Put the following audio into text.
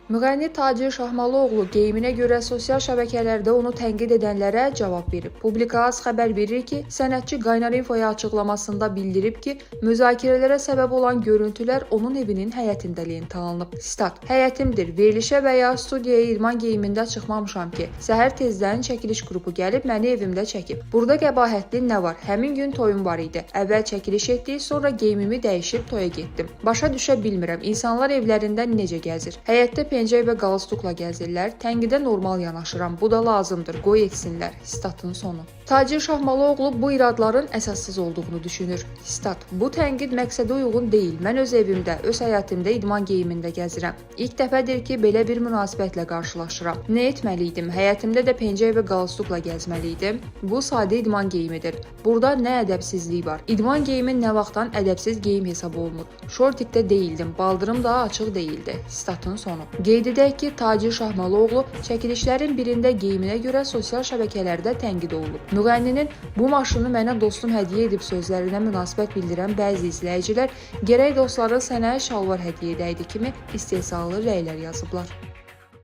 Müğənni Tacir Şahmalıoğlu geyiminə görə sosial şəbəkələrdə onu tənqid edənlərə cavab verib. Publika Az xəbər verir ki, sənətçi Qaynar Infoya açıqlamasında bildirib ki, müzakirələrə səbəb olan görüntülər onun evinin həyətində lentə alınıb. Sitat: "Həyətimdir. Verilişə və ya studiyaya idman geyimində çıxmamışam ki. Səhər tezdən çəkiliş qrupu gəlib məni evimdə çəkib. Burada qəbahətli nə var? Həmin gün toyum var idi. Əvvəl çəkiliş etdik, sonra geyimimi dəyişib toya getdim. Başa düşə bilmirəm. İnsanlar evlərində necə gəzir? Həyətdə pencək və qalstukla gəzirlər. Tənqidə normal yanaşıram. Bu da lazımdır. Qoy etsinlər." Sitatın sonu. Tacir Şahmalıoğlu bu iradların əsassız olduğunu düşünür. Sitat: "Bu tənqid məqsədə uyğun deyil. Mən öz evimdə, öz həyətimdə idman geyimində gəzirəm. İlk dəfədir ki, belə bir münasibətlə qarşılaşıram. Nə etməli idim? Həyətimdə də pencək və qalstukla gəzməli idim. Bu sadə idman geyimidir. Burada nə ədəbsizlik var? İdman geyimi nə vaxtdan ədəbsiz geyim hesab olunur? Şortikdə deyildim, baldırım da açıq deyildi." Sitatın sonu. Qeyd edək ki, Tacir Şahmalıoğlu çəkilişlərin birində geyiminə görə sosial şəbəkələrdə tənqid olunub. Müğənninin "Bu maşını mənə dostum hədiyyə edib" sözlərinə münasibət bildirən bəzi izləyicilər "Gərək dostların sənə şalvar hədiyyə edəydi" kimi istehzalı rəylər yazıblar.